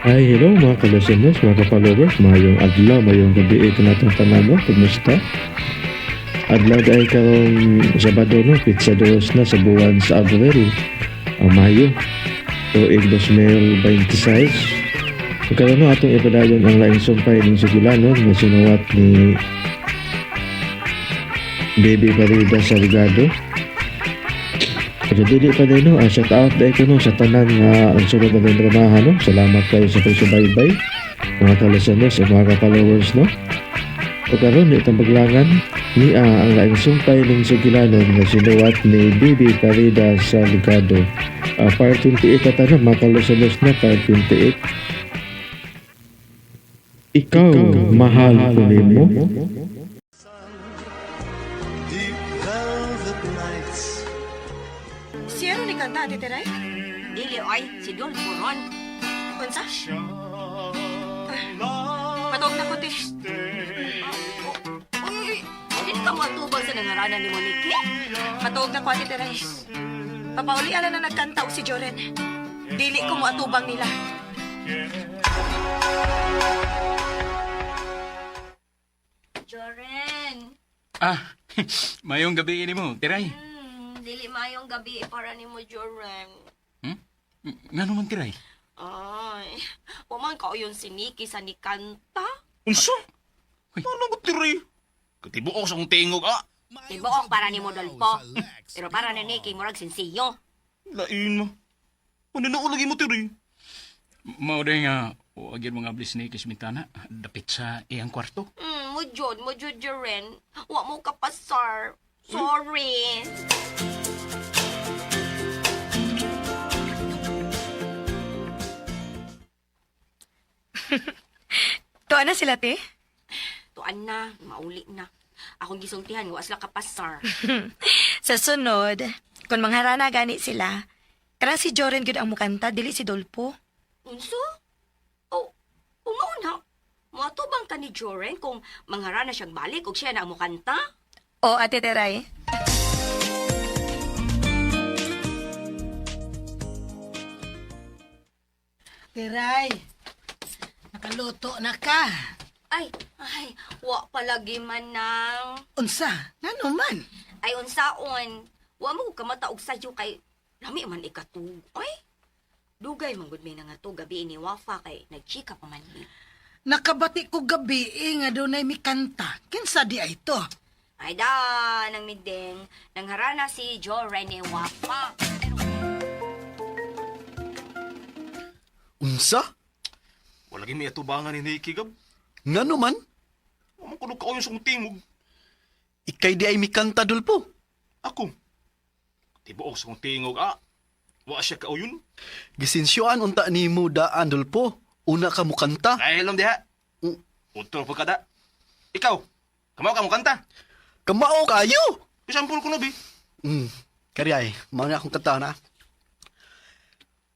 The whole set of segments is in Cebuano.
Ay, hello mga ka-listeners, mga ka-followers, mayong adlaw, mayong gabi ito natong tanan, no? Kumusta? Adlaw dahil karong Sabado, no? Pizza dos na sa buwan sa Abril, ang Mayo, tuig 2026. So, karon no, atong ipadayon ang laing sumpay ng Sugilanon nga sinuwat ni Baby Farida Salgado. Kaya dili pa din, no, shout out dahil ko, no, sa tanan nga ang sunod na ng dramahan, no. Salamat kayo sa pagsubaybay, mga ka-listeners at mga ka-followers, no. O karon itong paglangan ni ang laing sumpay ng Sugilanon nga sinuwat ni Bibi Farida Salgado. Part 28 ata, no, mga ka-listeners na, part 28. Ikaw, mahal ko nimo. Deep velvet nights. Siya ni kanta, Ate Teray? Dili oy, si Dolfo ron. Unsa? Patog na ko, te. Uy, uy, dili ka moatubang sa nangaranan ni Monique? Patog na ko, Ate Teray. Papauli ala na nagkanta og si Joren. Dili ko moatubang nila. Joren. Ah, mayong gabi ini mo, Tiray. Dili mayong gabi para nimo, Joren. Hmm? Nga naman, Tiray? Ay, waman ka uyon si Nikki sa nikanta. Unsa? Uy. Ano ba tiri? Katibuok sa kong tingog, ah. Tibuok para nimo, Dolfo. Pero para ni Nikki murag sinsiyo. Lain mo. Ano na lagi mo tiri? Mao day nga, wag yun mga ablis ni Kismintana, dapit sa iyang kwarto. Mujod, Joren. Wa mo kapasar. Sorry. Tuwa na sila, te. Tuan na, mauli na. Akong gisultihan, wa sila kapasar. Sa sunod, kung mangharana gani sila, karang si Joren gyud ang mukanta, dili si Dolpo. Unso? Oh, umao na. Moatubang ka ni Joren kung mangharana siyang balik og siya na ang mukanta? O, Ate Teray. Tiray, nakaluto na ka. Ay, ay, wa palagi man nang. Unsa, ngano man? Ay, unsaon. Wa mo ko kamata og sayo kay lami man ikatug. Ay, dugay man gud may nga to gabi ni Wafa kay nagchika pa man ni. Nakabati ko gabi eh, nga dunay mikanta. Kinsa di ay to? Ay da, nang mideng, nangharana si Joren ni Wafa. Unsa? Wala may atubangan ni Nikki, Gab. Ngano man? Wa man kuno kauyon sa kong tingog. Ikay di ay mikanta, Dolpo. Ako. Katibuok sa kong tingog, ah. Wa siya kauyon. Gisinsyuan unta nimo daan, Dolpo. Una ka mukanta. Ay, alam diha. Utro pa kada. Ikaw, kamaw ka mo kanta. Kamao kayo! Isampol ko no, bi. Kari ay, mao na akong kanta na.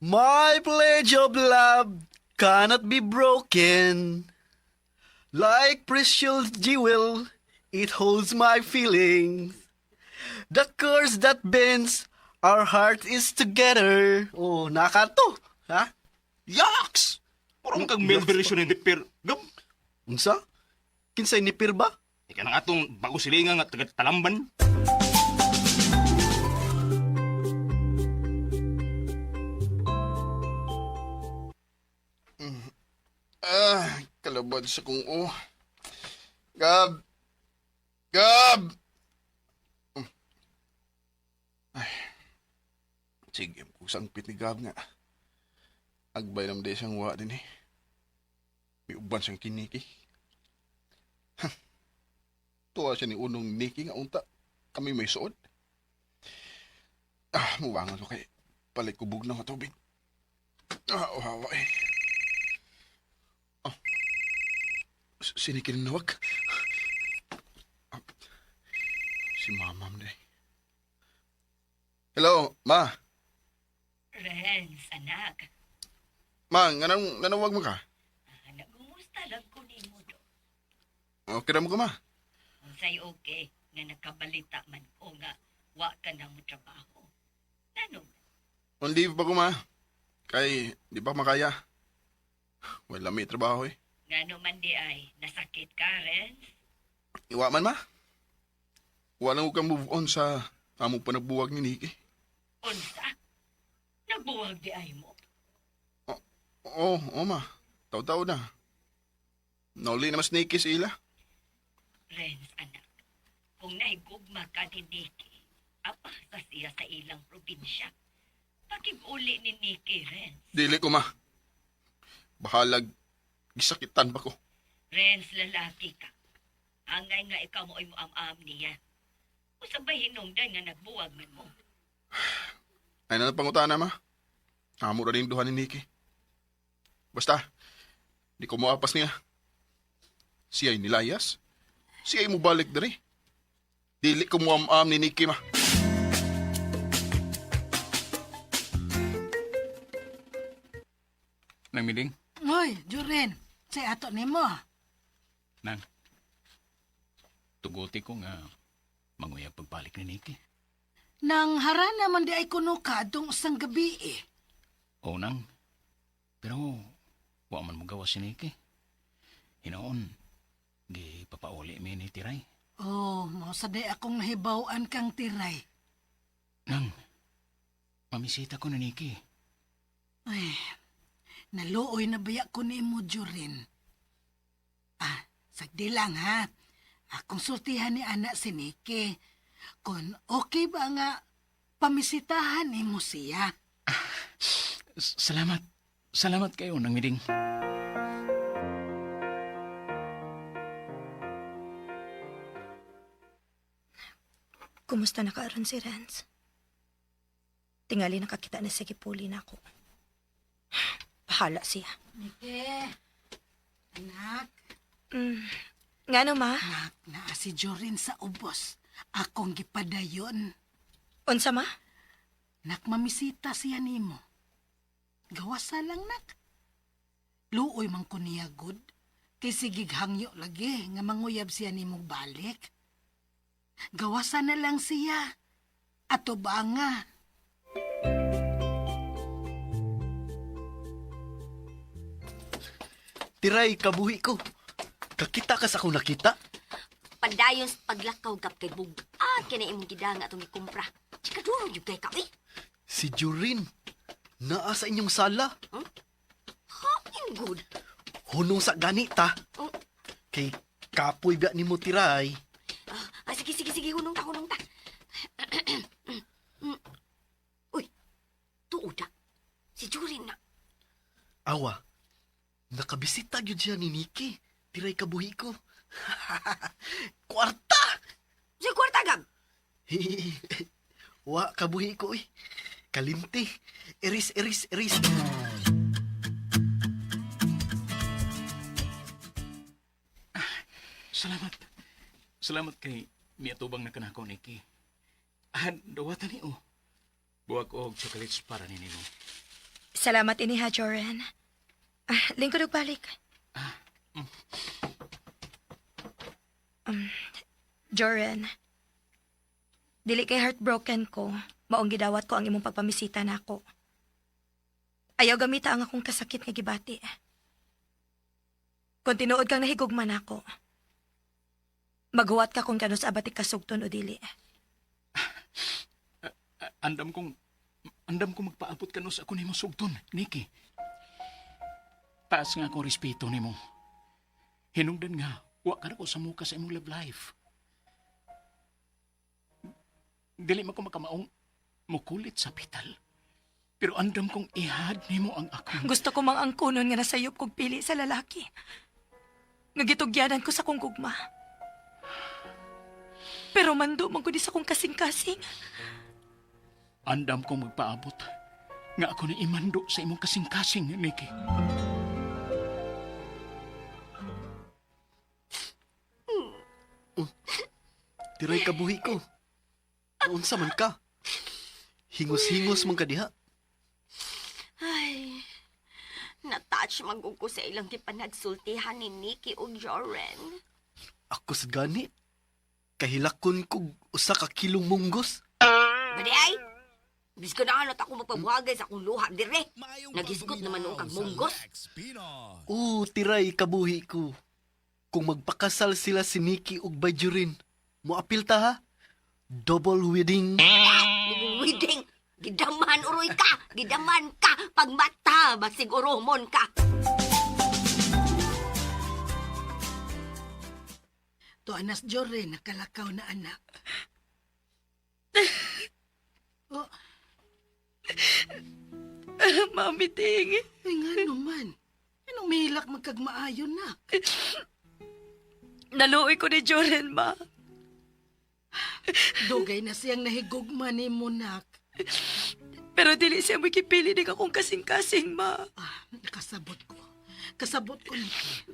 My pledge of love cannot be broken. Like precious jewel, it holds my feelings. The curse that bends our heart is together. Oh, nakato. Ha? Yaks! Puro kang male version ni Nipir. Gab, Unsa? Kinsay nipir ba? ikaw na nga atong bago silingan nga taga talamban. Ah, kalabad sa kong o. Gab! Gab! Ay. Sige, kung sangpit ni Gab nga. Agbay naman di siyang wa din eh. May uban siyang kiniki. Huh. Tuwa siya ni unong Nikki nga unta. Kami may suod. Ah, muwangan ko kay palit kubog na nga tubig. Ah, uhawa eh. Sinikinawag. Ah, si mama mo na. Hello, ma. Renz, anak. Ma, nganong nanawag mo ka? Nagumusta lang ko nimo do. Okay ra mo ka, ma. Unsay okay nga nakabalita man ko nga wa ka na mo trabaho. Nano man? On leave ba ko, ma? Kay, di ba makaya? Wala may trabaho eh. Ngano man di ay, nasakit ka, Renz? Iwa man ma. Wala ko ka move on sa amo pa nagbuwag ni Nikki. Unsa? Nagbuwag di ay mo. Oo, oo ma. Taw-taw na. Nauli na mas Nikki sa ila. Renz, anak, kung nahigugma ka ni Nikki, apa sa siya sa ilang probinsya. Pakig-uli ni Nikki, Renz. Dili ko ma. Bahalag gisakitan pa ko. Renz, lalaki ka. Angay nga ikaw mo ay muam-am niya. Usabay hinungdan nga nagbuwag man mo. Ay na pangutana ma. Amo ra rin duha ni Nikki. Basta, di ko moapas niya. Siya'y nilayas. Siya'y mubalik diri. Dili ko muam-am ni Nikki ma. Nang Miling? Hoy, Joren, say ato nimo. Nang. Tuguti ko nga manguyab pagbalik ni Nikki. Nang harana man di ay kuno ka adtong usang gabi eh. Oo nang. Pero wa man mo gawa si Nikki. Hinoon, gi papauli mi ni Tiray. Oh, mao sa day akong nahibaw-an kang tiray. Nang, mamisita ko ni Nikki. Ay, naluoy na baya ko nimo, Joren. Ah, sagdi lang ha. Akong sultihan ni anak si Nikki. Kung okay ba nga pamisitahan nimo siya. Salamat. Salamat kayo, Nang Miling. Kumusta na karon si Renz? Tingali nakakita na sa gipuli na ako. Bahala siya. Nikki, anak, Ngano ma? anak, naa si Joren sa ubos. Akong gipadayon. Unsa ma? Nak, mamisita siya nimo. Gawasa lang, nak. Luoy man ko niya, good. Kay sigig hangyo lagi nga manguyab siya nimo balik. Gawasa na lang siya. Ato ba nga? Tiray, kabuhi ko. Kakita ka sa akong nakita. Padayon sa paglakaw gap kay bug-at kay na imong gidanga atong gikumpra. Chikaduro jud kay ka eh. Si Jurin. Naa sa inyong sala. Hain good. Hunong sa ganita. Oh. Kay kapoy biya ni mo tiray. Ah, sige sige sige hunong ta hunong ta. Uy. Tuod ah. Si Jurin na. Awa, nakabisita gyud siya ni Nikki. Tiray kabuhi ko. Kwarta! Si kwarta gab. Wa kabuhi ko eh. Kalimti. Iris, iris, iris. Salamat. Salamat kay miatubang na kanako, Nikki. Ah, dawatan ni oh. Buwag og chocolates para ni nimo. Salamat ini ha, Joren. Ah, lingkod og balik. Joren, dili kay heartbroken ko, maong gidawat ko ang imong pagpamisita nako. Ayaw gamita ang akong kasakit nga gibati. Kung tinuod kang nahigugma nako, maghuwat ka kung kanus abati kasugton o dili. Ah, Andam kong magpaabot ka sa ako nimo sugton, Nikki. Taas nga akong respeto nimo. Hinungdan nga, wa ka na ko sa muka sa imong love life. Dili man ko makamaong mukulit sa pital. Pero andam kong ihad nimo ang akong Gusto ko mang angkunon nga nasayop kog pili sa lalaki. Nga gitugyanan ko sa kong gugma. Pero mando man ko di sa kong kasing-kasing. Andam kong magpaabot nga ako na imando sa imong kasing-kasing, Nikki. Tiray kabuhi ko. Naunsa man ka. Hingos-hingos man ka diha. Ay. Na-touch man gud ko sa ilang gipanagsultihan ni Nikki ug Joren. Ako sa gani. Kahilakon kog usa ka kilong munggos. Badi ay. Bisko na anot ako magpabuhagay sa akong luha dire. Naghisgot naman noong kag munggos. Oo, tiray kabuhi ko. Kung magpakasal sila si Nikki ug Bajurin, moapil ta ha? Double wedding. Wedding. Gidaman uroy ka. Gidaman ka. Pagmata, basig uromon ka. To anas Joren, nakalakaw na anak. Oh, Mami Ting. ay nga naman. Anong mihilak magkagmaayo na? Naluoy ko ni Joren, ma. Dugay na siyang nahigugma ni Monak. Pero dili siya makipili ni akong kasing-kasing, ma. Ah, nakasabot ko. Kasabot ko, Nikki.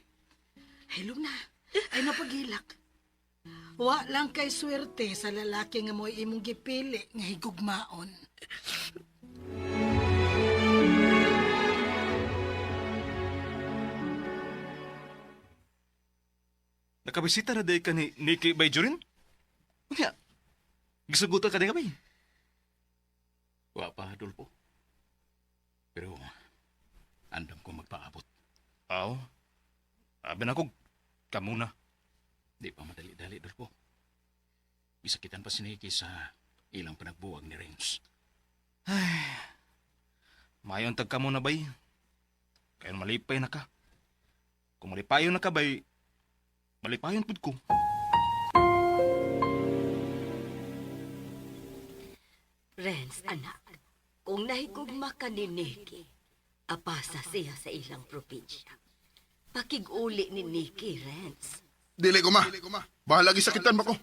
Hello na. Ay napaghilak. Wa lang kay swerte sa lalaki nga mo'y imong gipili nga higugmaon. Nakabisita na day ka ni Nikki Bayjurin? Unya, gisugutan ka din kami. Wa pa, Adolfo. Pero, andam ko magpaabot. Aw, abi na ko, kamuna. Di pa madali-dali, Adolfo. Bisakitan pa si Nikki sa ilang panagbuwag ni Renz. Mayon tag kamo na bay. Kayo malipay na ka. Kung malipayon na ka bay, malipayon pud ko. Renz, anak, kung nahigugma ka ni Nikki, apasa siya sa ilang probinsya. Pakiguli ni Nikki, Renz. Dili ko ma. Bahala gisakitan ba ko?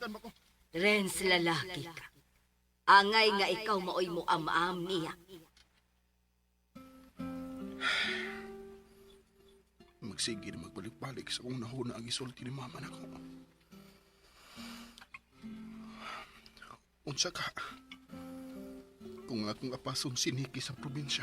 Renz, lalaki ka. Angay nga ikaw maoy mo am-am niya. Magsige na magbalik-balik sa kong nahuna ang isulti ni mama nako. Unsa ka? Kung akong apason si Nikki sa probinsya.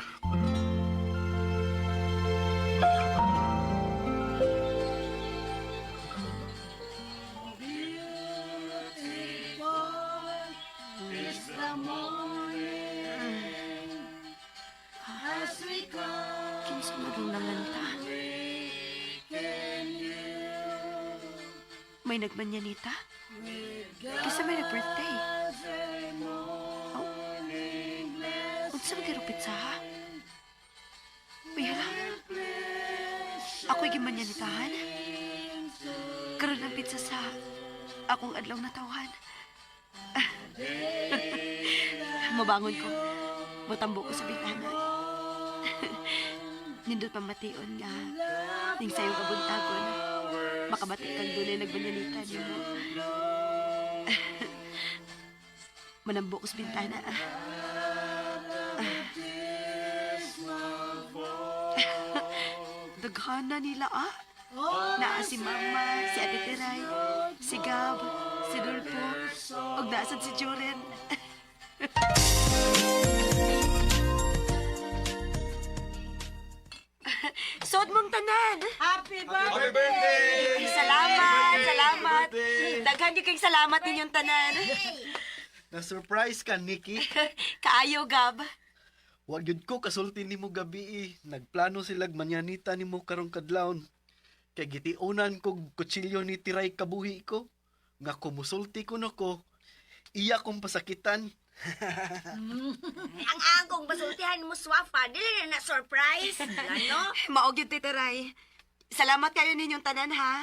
Is the morning as we come Kinsa maging nanganta? May nagmanyanita? Kisa may nag-birthday? Oh. Unsa man kay sa ha? Uy, hala. Ako'y gimanyanitahan. Karon ang pizza sa akong adlaw na tawhan. Mabangon ko. Matambo ko sa bintana. Nindot pamation nga. Ning sayo kabuntagon. Makabati kang dunay nagbanyanita nimo. Manambo ko sa bintana. Daghana nila ah. Naa si Mama, si Ate Teray, si Gab, si Dulpo, ug naa sad si Joren. Sod mong tanan! Happy birthday! Ay, salamat, salamat. Daghan gyud kayong salamat ninyong tanan. Na-surprise ka, Nikki. Kaayo, Gab. Wa gyud ko kasulti nimo gabi eh. Nagplano silag manyanita nimo karong kadlawon. Kay gitiunan kog kutsilyo ni Tiray kabuhi ko. Nga kumusulti ko nako, iya kong pasakitan. Ang angkong basultihan mo, Swafa, dili na na surprise. Ano? Mao gyud Titeray. Salamat kayo ninyong tanan ha.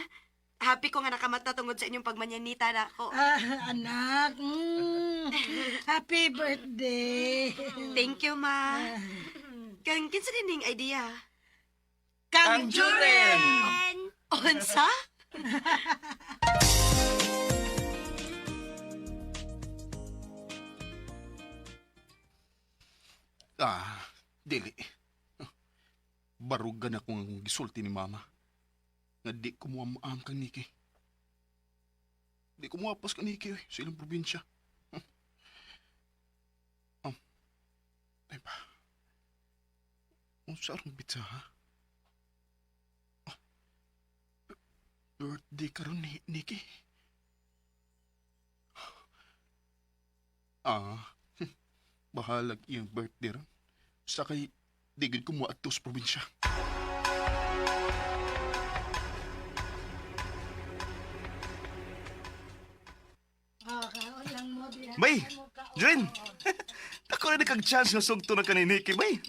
Happy ko nga nakamata tungod sa inyong pagmanyanita na ako. Ah, anak. Happy birthday. Thank you, ma. Kang kinsa din ning idea? Kang Juren! Unsa? Ah, dili. Barugan ako ang gisulti ni mama. Nga di ko muamaam kang Nikki. Di ko muapas kang Nikki oy, sa ilang probinsya. Ay ba? Unsa arong bitsa ha? Oh, birthday karon ni Nikki. Ah, Bahalag iyang birthday ron. Sakay, di gid ko moadto sa probinsya. Bay, Jren! Ako na kag chance nga sugto na ka ni Nikki, bay.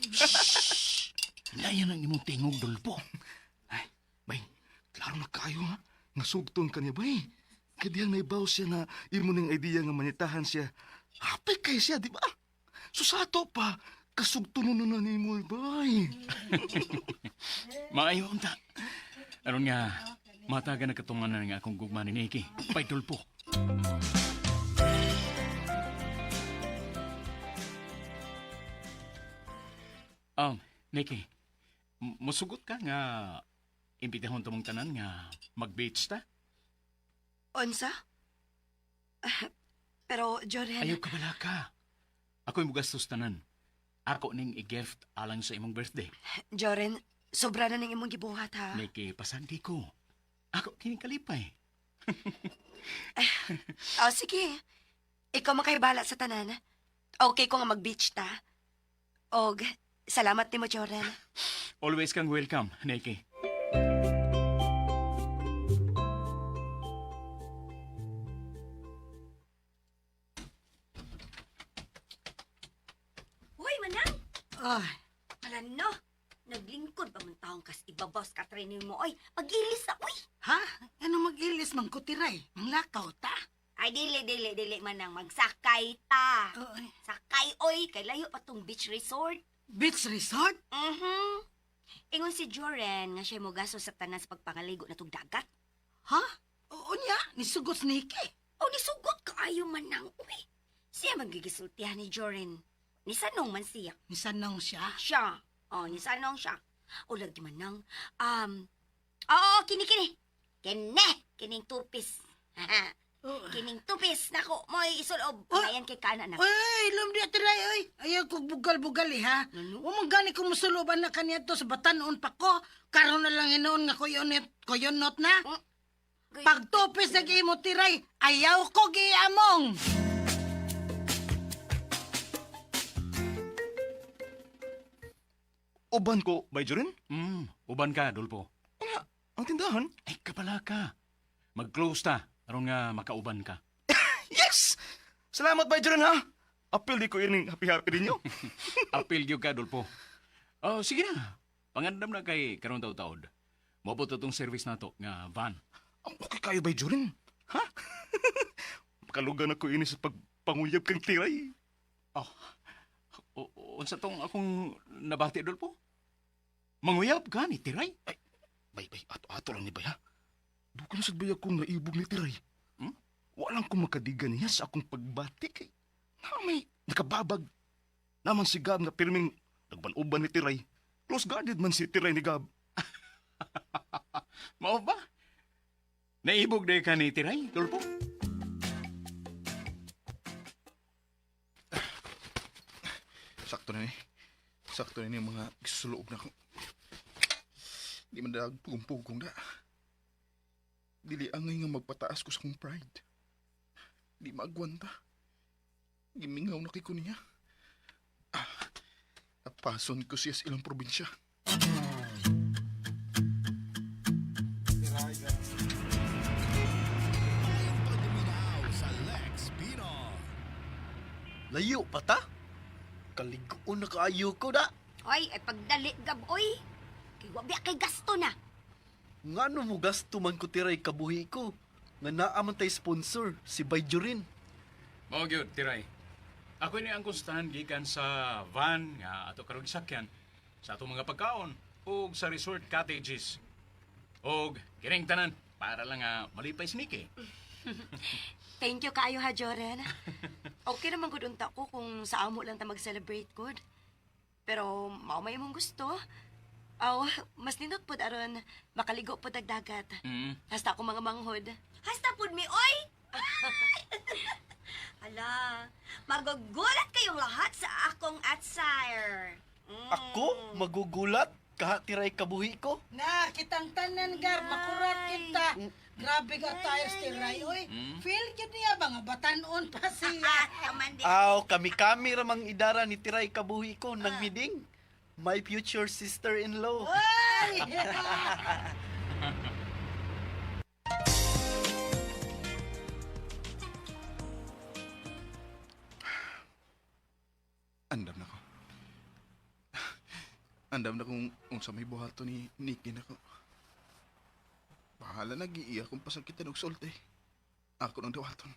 Layan ang imong tingog, Dolpo. Ay, bay, klaro na kayo ha. Nga sugton ka niya, bay. Kaya diyang naibaw siya na imo ning idea nga manitahan siya. Happy kay siya, di ba? So sa ato pa, kasugto nun na nimo, bay. Maayo unta. Aron nga, mataga na katunganan nga akong gugma ni Nikki. Bay, Dolpo. Nikki, musugot ka nga imbitahon tumong tanan nga mag-beach ta? Unsa? Pero, Joren, Ayaw ka bala ka. Ako'y mugastos tanan. Ako ning i-gift alang sa imong birthday. Joren, sobra na ning imong gibuhat ha. Nikki, pasandi ko. Ako kining kalipay. Oh, sige. Ikaw makahibala sa tanan. Okay ko nga mag-beach ta. Og, salamat nimo, Joren. Always kang welcome, Nikki. Hoy, manang! Ay, Ala no! Naglingkod pa man taong kas ibabaw sa katraining mo, oy. Pag-ilis na, oy! ha? Ano mag-ilis man ko tiray? Manglakaw ta? Ay, dili, dili, dili, manang. Magsakay ta. Oy. Sakay, oy! Kay layo pa tong beach resort. Beach resort? Mhm. Ingon si Joren nga siya mo gasto sa tanan sa pagpangaligo na tong dagat. Ha? Oo niya, nisugot si Nikki. O nisugot kaayo manang, uy. Siya magigisultihan ni Joren. Nisanong man siya. Nisanong siya. Siya. Oh, nisanong siya. O lagi manang, oo, kini, kini. Kini, kining tupis. Oo. Kining tupis. Nako, mo'y isulob. Oh. Ayan kay kana na. Uy, ilom di tiray, oy. Ayaw ko bugal-bugal eh, ha? Ano? Wa man gani ko musuluban na kaniya to sa batanon pa ko. Karon na lang inoon nga kuyonot, kuyonot na. Pagtupis na imo tiray, ayaw ko giamong. Uban ko, bay, Joren? Uban ka, Dolpo. Nga, ang tindahan. Ay, kabala ka. Mag-close ta. Aron nga makauban ka. Yes! Salamat, bay, Joren, ha? Apil di ko ining happy-happy ninyo. Apil gyud ka, Dolpo. Oh, sige na. Pangandam na kay karon taud-taod. Moabot na tong service nato nga van. Ang okay kayo, bay, Joren? Ha? Makalugan ako ini sa pagpanguyab kang tiray. Oh, unsa tong akong nabati, Dolpo? Manguyab ka ni Tiray? Bay, bay, ato-ato lang ni bay, ha? Dukan sa bay akong naibog ni Tiray. Hmm? Walang ko makadigan niya sa akong pagbati kay na may nakababag. Naman si Gab na pirming nagbanuban ni Tiray. Close-guarded man si Tiray ni Gab. Mao ba? Naibog na ka ni Tiray, Dolpo? Sakto na ni. Sakto na ni yung mga gisuloob na ko. Di man dag pugong-pugong da. Dili angay nga magpataas ko sa kong pride. Di maagwanta. Gimingaw na kay ko niya. Ah, apason ko siya sa ilang probinsya. Layo pa ta? Kaligoon na kaayo ko da. Oy, ay pagdali, gab, oy. Kay wabi kay gasto na. Ngano mo gasto man ko tiray kabuhi ko? Nga naa man tay sponsor, si Bayjurin. Mao gyud, Tiray. Ako ni ang konstahan gikan sa van nga ato karong gisakyan sa atong mga pagkaon ug sa resort cottages. Og kining tanan para lang nga malipay si Nikki. Thank you kaayo ha, Joren. Okay naman gud unta ko kung sa amo lang ta mag-celebrate gud. Pero mao may imong gusto. Aw, mas nindot pod aron makaligo pod og dagat. Hasta ako mga manghod. Hasta pud mi, oy! Hala, magugulat kayong lahat sa akong attire. Ako? Magugulat? Kaha tiray kabuhi ko. Na, kitang tanan gar, makurat kita. Grabe ka tires tiray, oy. Feel gid niya ba nga batanon pa siya. Aw, kami-kami ramang idara ni tiray kabuhi ko nang miding. My future sister-in-law. Ay! Andam na ko. Andam na kung unsa may buhato ni Nikki na ko. Bahala na giiya kung pasakitan og sulti. Ako nang dawaton.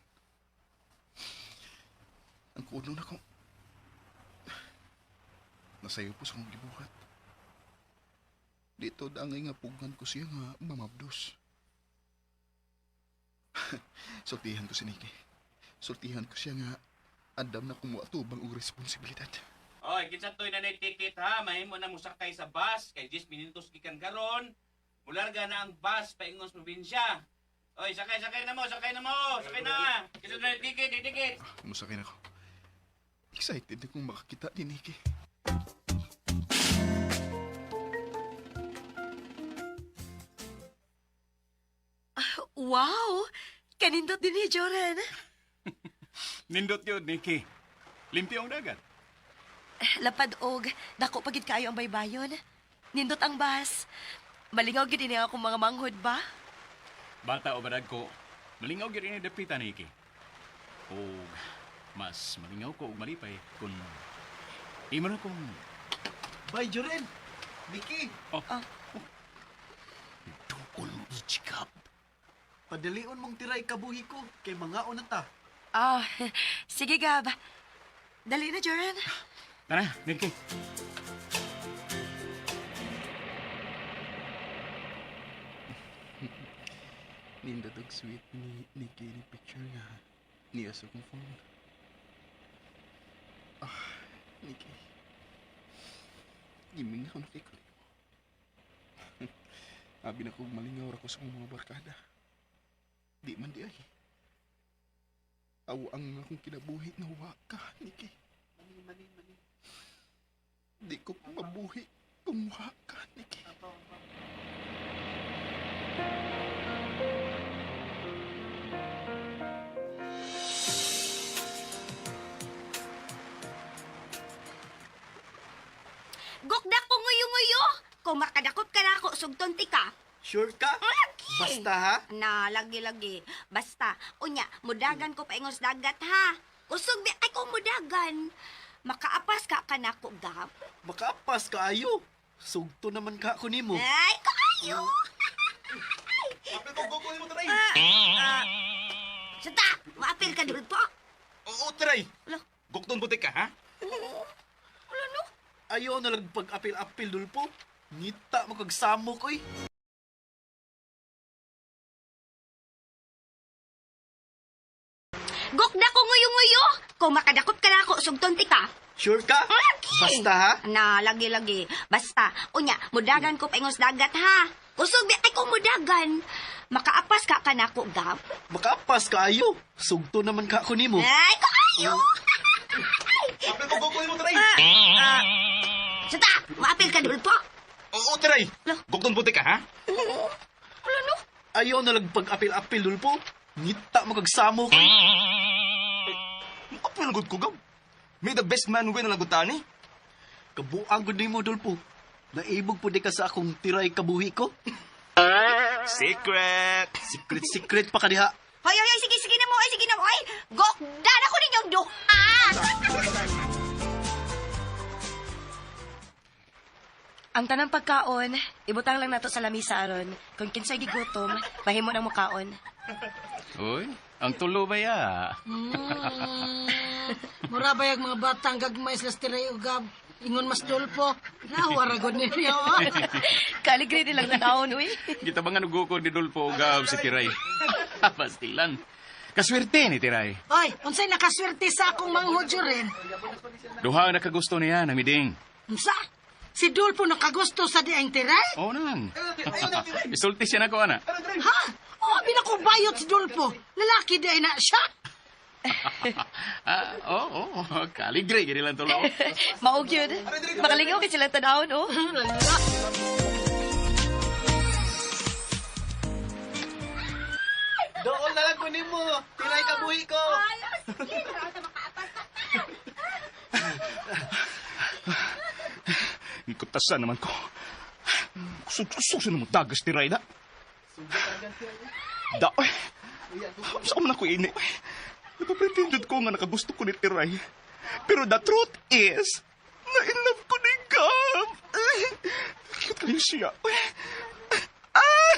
Ang kuno na ko. Nasayo po sa akong gibuhat. Dito dangay nga pugan ko siya nga mamabdos. Sultihan ko si Nikki. Sultihan ko siya nga andam na kumuha tubang og responsibilidad. Oy, kinsa toy na ticket ha, mahimo na mosakay sa bus kay 10 minutos gikan karon. Mularga na ang bus paingon sa probinsya. Oy, sakay sakay na mo, sakay na mo, sakay na. Kinsa toy na ticket, ticket. Musakay na ko. Excited na kong makakita ni Nikki. Wow! Kanindot din ni Joren. Nindot yun, Nikki. Limpyo ang dagat. Lapad og, dako pagid kayo ang baybayon. Nindot ang bus. Malingaw gid ini akong mga manghod ba? Bata o badag ko, malingaw gyud ini dapita, Nikki. Og mas malingaw ko og malipay kung imo na kong Bye, Joren. Nikki. Oh. Ah. Duol mo ni Chikap. Padalion mong tiray kabuhi ko kay mga na ta. Ah, sige Gab. Dali na, Joren. Tara, Nikki. Nindot og sweet ni Nikki ni picture nga niya sa akong phone. Ah, Nikki. Giming ako nakikulit mo. Abi na kong malingaw ra ko sa akong mga barkada. Di man di ay. Aw ang akong kinabuhi na wa ka, Nikki. Di ko mabuhi kung wa ka, Nikki. Gukda ko nguyo-nguyo. Kung makadakop ka na ako, sugton ti ka. Sure ka? Lagi. Basta ha? Na, lagi-lagi. Basta, unya, mudagan ko paingos dagat ha. Kusog bi ay ko mudagan. Makaapas ka kanako, Gab. Makaapas ka ayo. Sugto naman ka ako nimo. Ay, kaayo. Apil ko, go, mo taray! Sata, maapil ka dulpo. Oo, taray! Ala. Gukton butik ka, ha? Wala no. Ayo na lang pag-apil-apil dulpo. Ngita mo kag samok oy. Gukda ko nguyo-nguyo. Kung makadakop ka na ako, sugton ti ka. Sure ka? Lagi. Basta ha? Na, lagi-lagi. Basta, unya, mudagan ko paingos dagat ha. Kusog bi ay ko mudagan. Makaapas ka kanako, Gab. Makaapas ka ayo. Sugto naman ka ako nimo. Ay, kaayo. Apil ko, go, mo taray! Sata, maapil ka dulpo. Oo, taray! Ala. Gukton butik ka, ha? Wala no. Ayo na lang pag-apil-apil dulpo. Ngita mo kag samok oy. Apil gud ko gab. May the best man win na lang tani. Kabuang gud nimo dulpo. Naibog pud di ka sa akong tiray kabuhi ko. Secret. Secret secret pa ka diha. Hoy, hoy, hoy, sige, sige na mo, ay, sige na mo, ay. Gokda na ko ninyong duha. Ang tanang pagkaon, ibutang lang nato sa lamisa aron. Kung kinsay gigutom, mahimo nang mukaon. Uy, ang tulo ba ya? Mura ba yung mga batang gagmay sila sa tiray o Gab? Ingon mas dulpo. Nawa ra gud ninyo. oh. Kaligre nilang tanawon, uy. Kita ba nga nuguko ni Dolfo o Gab si Tiray? Pastilan. Kaswerte ni Tiray. Oy, unsay nakaswerte sa akong manghod rin? Duha ang nakagusto niya, namiding. Unsa? Si Dulpo nakagusto sa diang tiray? Oo nang. Isulti siya na ko, ana. Ha? Oh, abi na ko bayot si Dulpo. Lalaki di ay na siya. Ah, oo, oh, kaligre gini lang tulo. Mao gyud. Makalingaw kay sila tanawon, oh. Doon na lang kunin mo. Tiray ka buhi ko. Ikutasan naman ko. Kusog-kusog siya mo tagas ti Rayda. Da, oy. Saan man ako ini? Napapretended ko nga nakagusto ko ni Tiray. Pero the truth is, na-in love ko ni Gab. Ay, cute kayo siya. Ay, ay!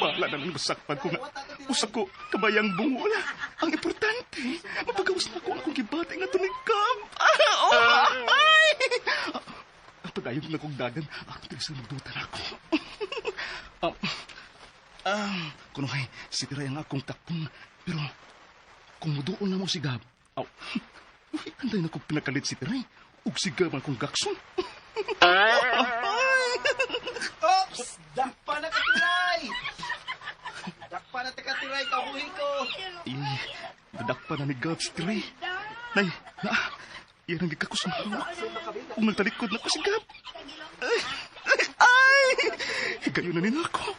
Bahala na lang masakpan ko nga. Usap ko, kabayang bungo na. Ang importante, mapagawas na ko ang akong gibati nga to ni Gab. Ah, oh, ay! Pagayon na kong dagan, ako tigas na magdutan ako. um, kunuhay, si Tiray ang akong takpong. Pero, kung muduon na mo si Gab, aw, uy, anday na kong pinakalit si Tiray. Ug si Gab ang akong gakson. Oops! Dakpa na ka, Tiray! Dakpa na ka, Tiray. Kabuhi ko. Eh, dadakpa na ni Gab si Tiray. Nay, na, iyan ang gikakos ang hawak. Ug nagtalikod na ko si Gab. Ay, ay, ay! Higayon na nila ako.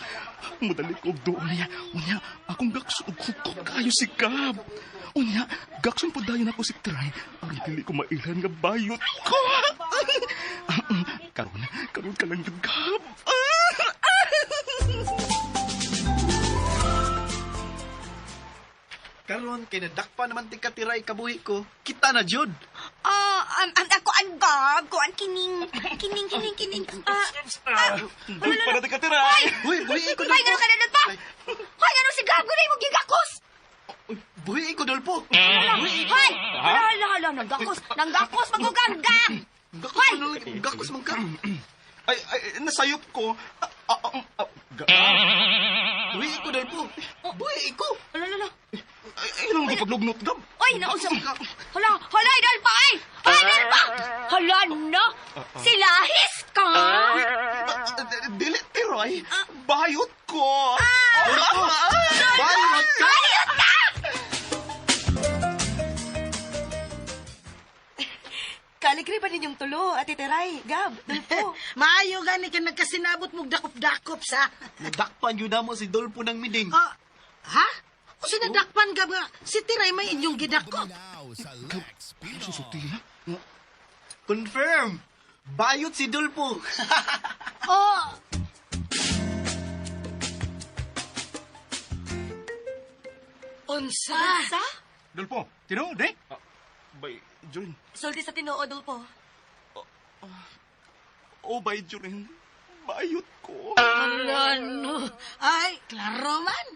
Madali ko og doon niya. Unya, akong gakson og hukok kayo si Gab. Unya, gakson po dayon ako si Tiray. Aron dili ko mailhan nga bayot ko. Karon, karon ka lang yun, Gab. Karon kay nadakpa naman ti ka, Tiray kabuhi ko. Kita na jud. Ah, ako ang Gab, ko ang kining kining kining kining. Ah, Dakpa na di ka, Tiray. Uy, buhi ko Hoy, gano'n ka na pa? Hoy, gano'n si Gab, gano'n mo gigakos? Buhi ko dolpo. Hoy! Hala, hala, hala, nanggakos, nanggakos, magugang, Gab! Gakos man lang, gakos man ka. Ay, ay, nasayop ko. Ah, ah, ah, ah, Gab. Buhi ko dolpo. Buhi ko. Hala, hala, Ay, ay, lang paglugnot, Gab. Oy, nausap ka. Hala, hala, idol pa, ay! Hala, idol pa! Hala, no! Silahis ka! Dili, Tiray. Bayot ko. Bayot ka. Bayot ka! Kaligri ba ninyong tulo, Ate Teray, Gab, Dulfo? Maayo gani ka nagkasinabot mong dakop-dakop sa. Nadakpan yun na mo si Dolpo ng miding. Ah, ha? O sinadakpan ka ba? Si Tiray may inyong gidakop. Susuti, ha? Confirm. Bayot si Dolpo. Oh, Unsa? Sa? Dolpo, tinuod eh. Bay, Jorin. Sulti sa tinuod, Dulfo. Oh, bay, Jorin. Bayot ko. Ala, no. Ay, klaro man.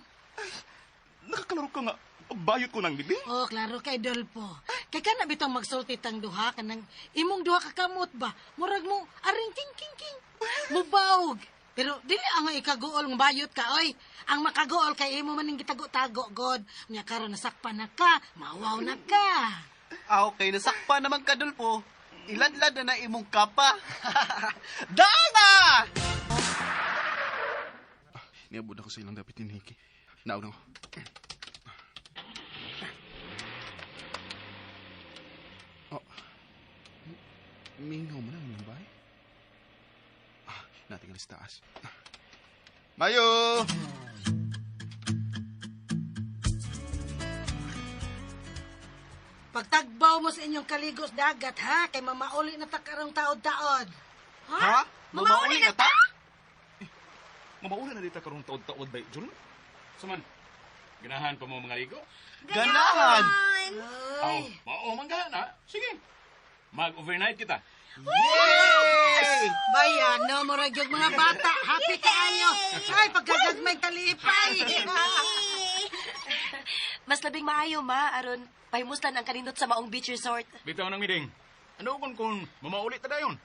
Nakakalaro ka nga. Bayot ko ng bibig. Oh, klaro kay Dolpo. Kay kana bitong magsulti tang duha kanang imong duha ka kamot ba? Murag mo aring king king king. Mubawog. Pero dili ang ikaguol ng bayot ka oy. Ang makaguol kay imo man ning gitago-tago god. Nya karon nasakpan na ka, mawaw na ka. Ah, okay, nasakpa naman ka, Dolpo. Iladlad na na imong kapa. Dana! Niabot ako sa ilang dapat ni Nikki. Nauna ko. Oh. Mingaw mo na ang bahay. Ah, natin alis taas. Mayo! Pagtagbaw mo sa inyong kaligos dagat ha, kay mamauli na ta karong taod-taod. Ha? Mamauli na ta? Mamaula na dito karong taod-taod, bay, Jorin. Suman, ganahan pa mo mga ligo? Ganahan! Aw, mao man gana. Sige. Mag-overnight kita. Yay! Bayan, no, murag yung mga bata. Happy kaayo. Ay, pagkagagmay talipay. Mas labing maayo, ma, aron pahimuslan ang kanindot sa maong beach resort. Bitaw ng miding. Ano kung mamaulit ta dayon?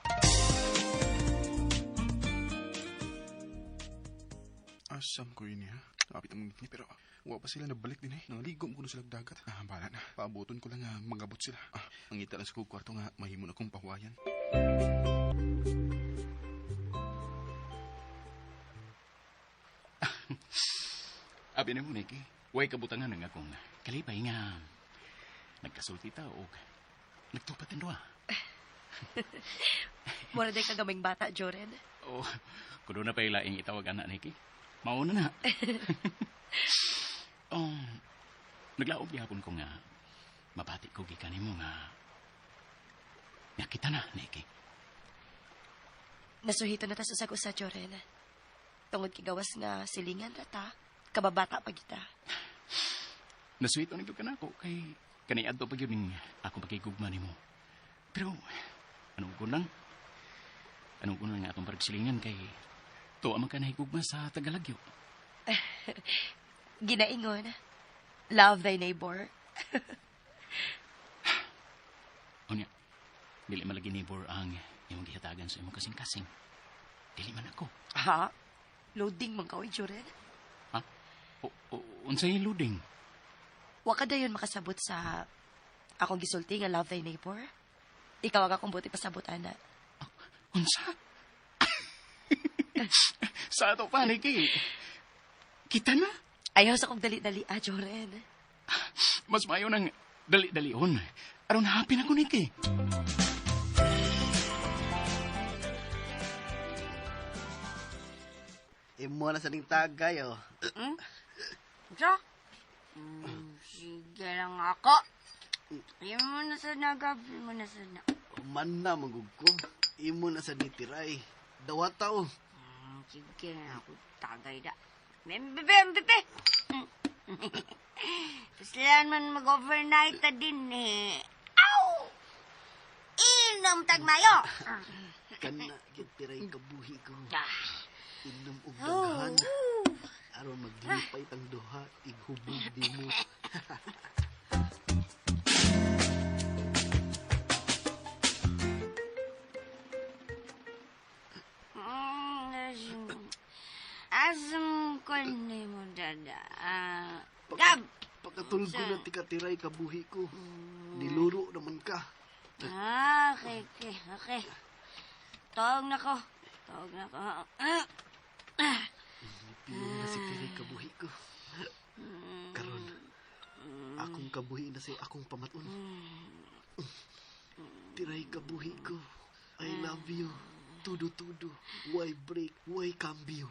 Asam ko yun ha. Kapit ang ni pero wa pa sila nabalik din eh. Nangaligo mo kuno sila og dagat. Ah, bahala na. Paabuton ko lang nga mangabot sila. Ah, ang ngita lang sa kong kwarto nga mahimo na kong pahuwayan. Abi na mo, Nikki. Way kabutangan ang akong kalipay nga. Nagkasulti ta og nagtupat ang duha. Mura day kagamayng bata, Joren. Oh, kuno na pa ilaing itawag anak Nikki. Mauna na. Oh, naglaob gihapon ko nga mabati ko gikan nimo nga nga kita na, Nikki. Nasuhito na ta sa sag-usa, Joren. Tungod kigawas nga silingan ra ta, kababata pa kita. Nasuhito na gyud ka nako kay kaniadto pa gyud ning ako pakigugma nimo. Pero ano ko lang? Ano ko lang nga atong pagsilingan kay tuwa man ka nahigugma sa Tagalagyo. Ginaingon, love thy neighbor. Unya, dili man lagi neighbor ang imong gihatagan sa imong kasing-kasing. Dili man ako. Ha? Loading man ka, oy, Joren. Ha? O, o, unsay loading? Wa ka dayon makasabot sa akong gisulti nga love thy neighbor. Ikaw ang akong buti pasabot, ana. Unsa? Sa ato pa, Nikki. Kita na. Ayaw sa kong dali-dali, ah, Joren. Mas mayo nang dali-dalihon. Aron happy na ko, Nikki. Imo na sa ning tagay, oh. Sa? Sige lang ako. Imo na sa nagab, imo na sa na. Man na, manggug ko. Imo na sa nitiray. Dawata, oh. Sige lang ako, tagay da. Mbebe, mbebe! Paslan man mag-overnight ta din eh. Aw! Inom tagmayo! Kana, gitiray kabuhi ko. Inom og daghan. Aron maglipay tang duha, ighubog di mo. Asam ko ni mo dada. Ah, Gab! Pagkatulog ko na tikatiray kabuhi ko. Niluro naman ka. Ah, okay, okay, okay. Tawag na ko. Tawag na ko. Ah, ah. Piyong na si tiray kabuhi ko. Karon, akong kabuhi na si akong pamaton. Tiray kabuhi ko. I love you. Tudo-tudo. Why break? Why cambio?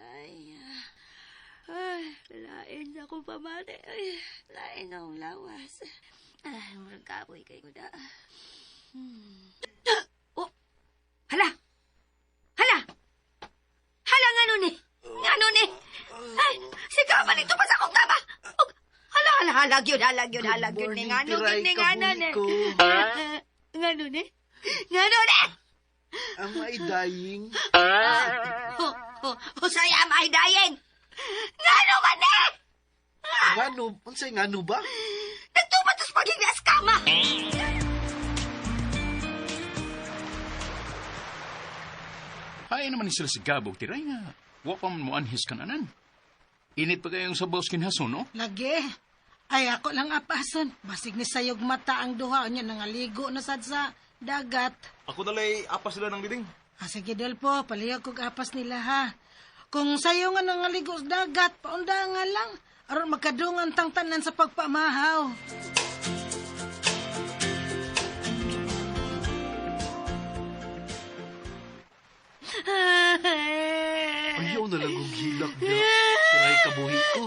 Ay, ay, lain na akong pamati. Ay, lain na akong lawas. Ay, murag kapoy kay kuda. Oh, hala! Hala! Hala, nga ni? Nga ni? Ay, si Kaba nito pa sa akong kama! Oh, hala, hala, hala, gyud, hala, gyud, hala, gyud ni nga Good gyud morning, ni nga Tiray, ni. kabuhi ko. Nga ni? Nga ni? Am I dying? Oh, oh, usay am I dying? Ngano man eh? Ngano? Unsay ngano ba? Nagtumat tas paging askama! Hay naman ni sila si Gabo, tiray nga. Wa pa man mo anhis kananan. Init pa kayong sabaw kinhason, no? Lagi. Ay, ako lang apason. Basig ni sayog mata ang duha niya nangaligo na sad sa dagat. Ako nalay apas sila ng diding. Ah, sige, Dolpo, palihog kog apas nila ha. Kung sayo nga nangaligo sa dagat, paunda nga lang. Aron magkadungan tang tanan sa pagpamahaw. Ayaw na lang og hilak niya. Tiray kabuhi ko.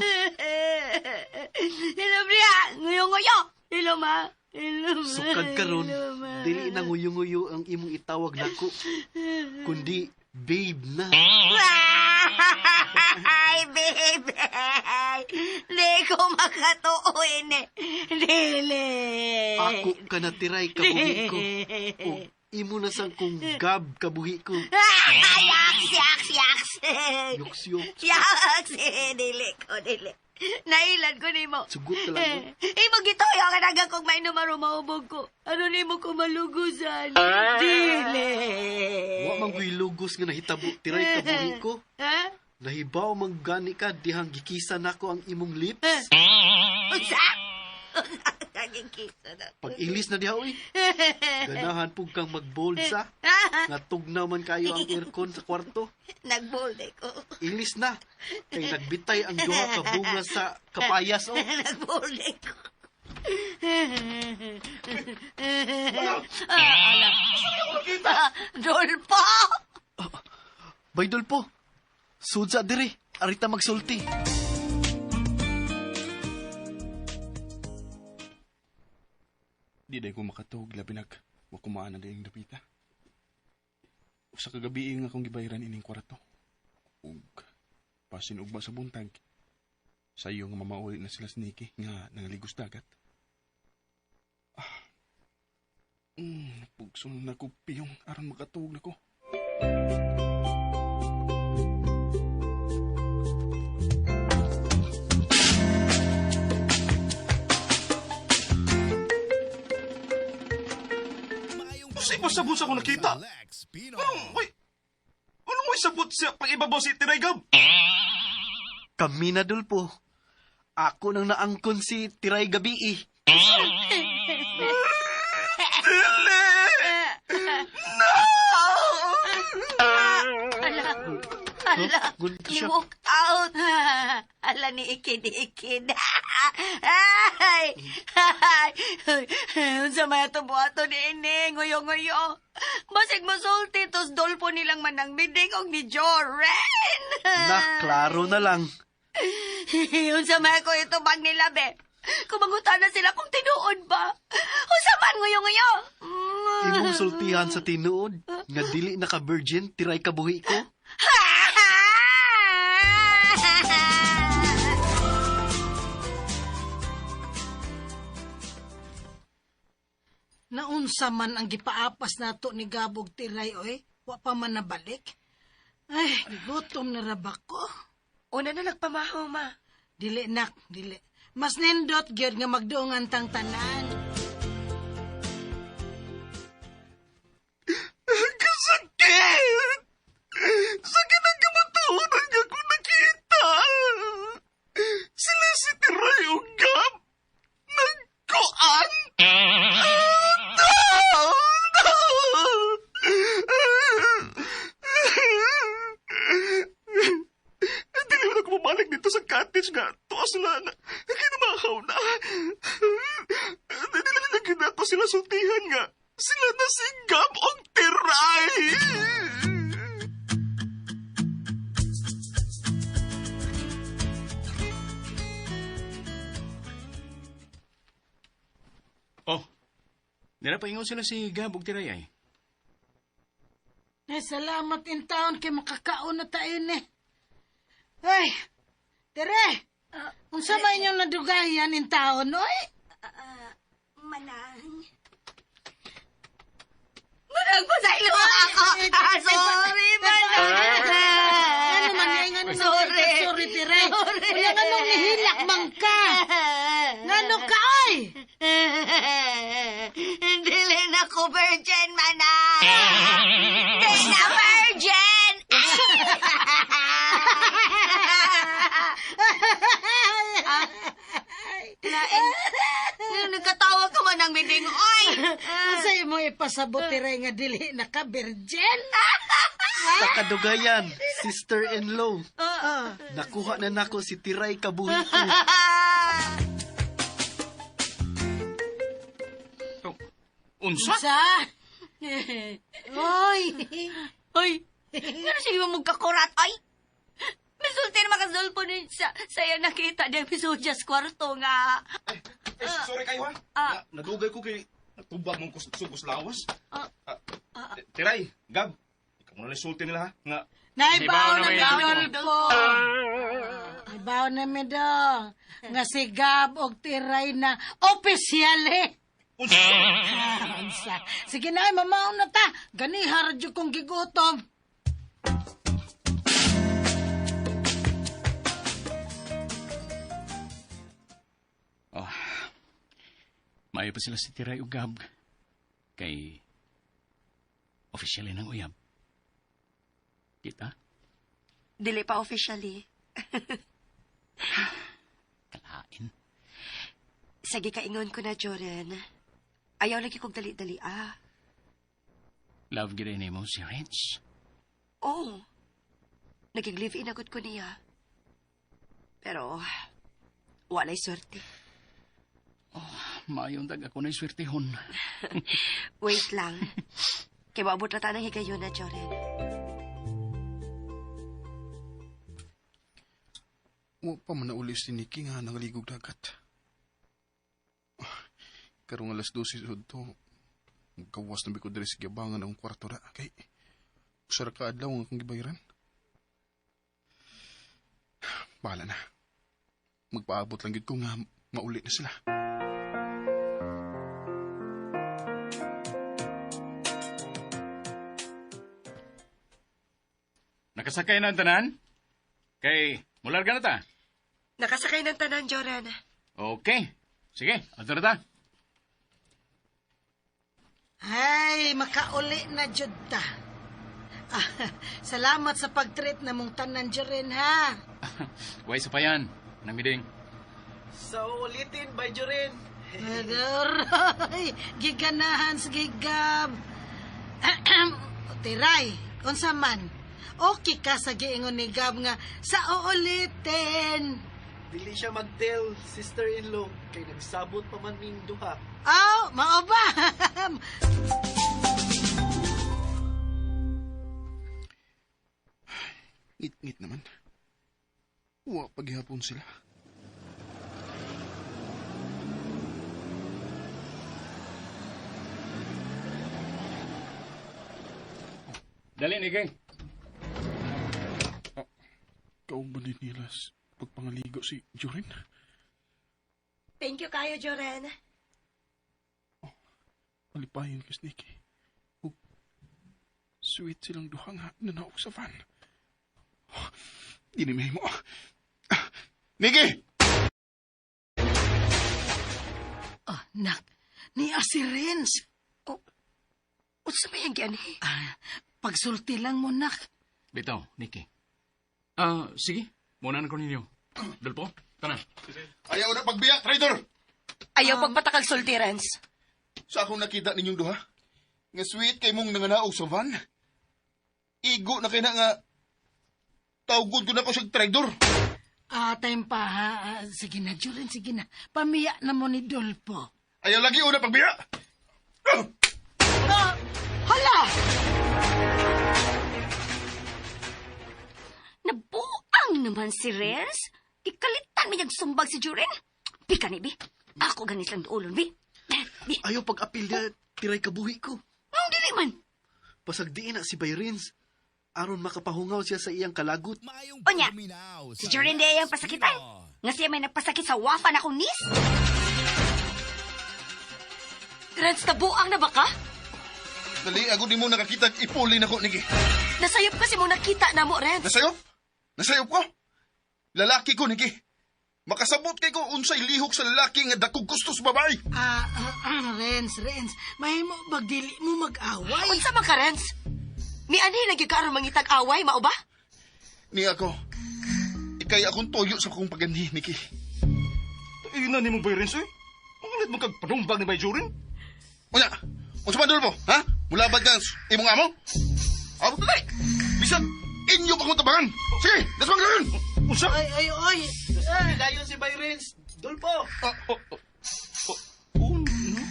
Hello, Bria! Nguyo-nguyo! Hello, ma! Hello, ma! Sukad karon, Hello, ma. dili na nguyo-nguyo ang imong itawag nako. Kundi babe na. Ay, baby! Di ko makatuoy ni. Dili! Ako ka na tiray kabuhi ko. O imo na sang kong gab kabuhi ko. Ay, yaks, yaks, yaks! Yoks-yok. Yaks! Dili ko, dili. Nailan ko nimo. Sugot ka lang. oh. Imo gituyo ka nagang kung may numero maubog ko. Ano nimo ko malugusan? Dili! Wa man ko'y lugos nga nahitabo tiray kabuhi ko. Ha? Nahibaw man gani ka dihang gikisa nako ang imong lips. Unsa? Kaging-kiso na. Pag-ilis na diha, oy. Ganahan pug kang magbold sa. Nga tugnaw man kayo ang aircon sa kwarto. Nagbold ko. Ilis na. Kay nagbitay ang duha ka bunga sa kapayas, oh. Nagbold ko. Ala. Dolpo! Bay Dolpo, sud sa diri, arita magsulti. Di day ko makatug, labi nag, wa kumaan na diyang dapita. Usa ka gabi nga akong gibayaran ining kwarto. Ug pasin ugma sa buntag. Sayo nga mamauli na sila si Nikki nga nangaligos dagat. Ah. Pugson na ko piyong aron makatug na ko. Usay mo sabot sa akong nakita. Anong, way, anong way sabot sa pag-ibabaw si Tiray Gab? Kami na, Dolpo. Ako nang naangkon si Tiray Gabi eh. Dili! No! Ala. Ala. Gunto He siya. walked out. Ala ni Ikid, Ikid. Ay! Ay! Unsa may ato buhaton ni ini, nguyo-nguyo. Basig mosulti tos dolpo nilang manang biding og ni Joren. Na, klaro na lang. Unsa may ko ito bag nila be. Kumangutan na sila kung tinuod ba. Unsa man nguyo-nguyo. Imong sultihan sa tinuod, nga dili na ka virgin, tiray kabuhi ko. Naunsa man ang gipaapas nato ni Gabog Tiray, oy. Wa pa man nabalik. Ay, gutom na ra ba ko? Una na nagpamahaw, ma. Dili nak, dili. Mas nindot gyud nga magduongan tang tanan. Kasakit! Sakit ang kamatuoran nga kung nakita. Sila si Tiray o Gab. Nagkuan. No! No! Hindi naman ako mabalik dito sa cottage nga. Tuwa sila nga. Kinamahaw na. Hindi na lang ako sila sultihan nga. Sila na si Gab og Tiray! Oh, nila paingon sila si Gab ug Tiray ay. Ay, salamat in town kay makakaon na ta ini. Ay, Tere, unsa man inyong nadugayan in town, oy? Manang. Manang, pasaylo ako. Ah, sorry, Manang. Ano man yan, ano man Sorry. Sorry, Tere. Sorry. Unya, nganong nihilak man ka? Ngano ka, oy? Dili na ko virgin, Manang. Dili na virgin. Lain. Nagkatawa ka man ang biding, oy! Unsa imo ipasabot, Tere, nga dili na ka virgin? Sa kadugayan, sister-in-law. Nakuha na nako si Tiray kabuhi ko. Oh, unsa? Unsa? Oy. Oy, ngano sige mo magkakurat, ay? Misulti na makasulpo ni sa saya nakita niya misudyas kwarto nga. Eh, sorry kayo ha. Ah. Nadugay ko kay natubag mong sugos lawas. Ah. Tiray, Gab, ikaw muna lang sulti nila ha. Nga, Naibaw na na mi, may Dolpo. Naibaw na mi do. Nga si Gab og Tiray na opisyal eh. unsa? Unsa? Sige na, ay, mamaon na ta. Ganiha ra jud kong gigutom. Oh, maayo pa sila si Tiray ug Gab. Kay opisyal ng uyab. Kita? Dili pa officially. Kalain. Sige, kaingon ko na, Joren. Ayaw lagi kong dali-dali, ah. Love gid nimo si Renz. Oo. Naging live-in agad ko niya. Pero, walay swerte. Maayong dag ako na swertehon. Wait lang. Kay maabot na tanang higayon na, Joren. Wa pa man nauli si Nikki nga nangaligog dagat. Karong alas 12 sud to, gawas na ko diri sa giyabangan ang kwarto ra kay usa ra ka adlaw ang akong gibayaran. Bahala na. Magpaabot lang gid ko nga mauli na sila. Nakasakay na ang tanan? Kay, mularga na ta. Nakasakay ng tanan, Joren. Okay. Sige, adto na ta. Ay, makauli na jud ta. Ah, salamat sa pag-treat na mong tanan, Joren, ha? Way sa payan. Nangmiding. Sa ulitin, Bay Jorin. Aduroy, giganahan sa gigab. Tiray, unsa man. Okay ka sa giingon ni Gab nga sa uulitin. Dili siya mag-tell, sister-in-law, kay nagsabot pa man ming duha. Aw, mao ba? Ngit-ngit naman. Wa paghihapon sila. Dali, Nikki. Kauban din nila pagpangaligo si Jorin. Thank you kayo, Joren. Malipayon kay Nikki. Ug sweet silang duha nga nanaog sa van. Oh, di ni mo. Nikki! Oh, nak, niya si Renz. Oh, unsa may ang gianhi? Ah, pagsulti lang mo, nak. Bitaw, Nikki. Ah, sige. Muna na ko ninyo. Dolpo, tanan. Ayaw na pagbiya, traitor! Ayaw pagpatakal sulti, Renz. Sa akong nakita ninyong duha, nga sweet kay mong nanganaog sa van. Igo na kay na nga tawgod ko na ko siyang traitor. Ah, time pa, ha? Ah, sige na, Joren, sige na. Pamiya na mo ni Dolpo. Ayaw lagi una pagbiya! Ah, hala! Nabuang naman si Renz. Ikalitan may sumbag si Joren. Pika ni, bi. Ako ganis lang duolon, bi. Bi. Ayaw pag-apil niya, tiray kabuhi ko. Ang dili man. Pasagdiin na si Bay Renz. Aron makapahungaw siya sa iyang kalagot. Unya, si Joren di ang pasakitan. Nga siya may nagpasakit sa wafa na akong nis. Renz, nabuang na ba ka? Dali, ako di mo nakakita, ipuli na ko, Nikki. Nasayop kasi mo nakita na mo, Renz. Nasayop? Nasayop ko? Lalaki ko, Nikki. Makasabot kay ko unsay lihok sa lalaki nga dakog gusto sa babae. Ah, Renz, Renz, mahimo bagdili mo mag-away. Unsa man ka, Renz? Mianhi lagi ka aron mangitag away, mao ba? Ni ako. Ikay akong toyo sa akong paganhi, Nikki. Ina ni mo Bay Renz, eh. Mangulit mo kag panumbag ni Bay Jorin. Unya, unsa man dulpo, ha? Mula ba kang imong amo? Abot na. Bisan inyo pa kong tabangan. Sige, dasmang gawin. Unsa? Ay, ay, ay. Dayon si Bay Renz. Dolpo! Oh, no.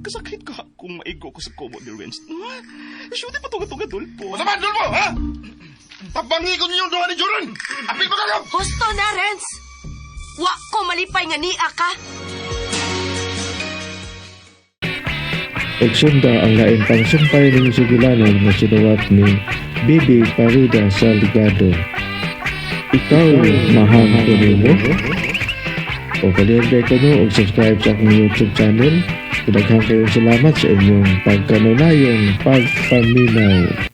Kasakit ka kung maigo ko sa komo ni Renz. Ah, Shoot pa tunga-tunga, Dolpo. Unsa man dulpo, ha? Tabangi ko ninyong duha ni Joran. Apil pa kayo. Husto na, Renz! Wa ko malipay nga nia ka. Ug sunda ang lain pang sumpay ning sugilanon nga sinuwat ni Bibi Parida Salgado. Ikaw mahal ko nimo. O palihog ko no og subscribe sa akong YouTube channel. Daghang kayong salamat sa inyong pagkanunayong pagpaminaw.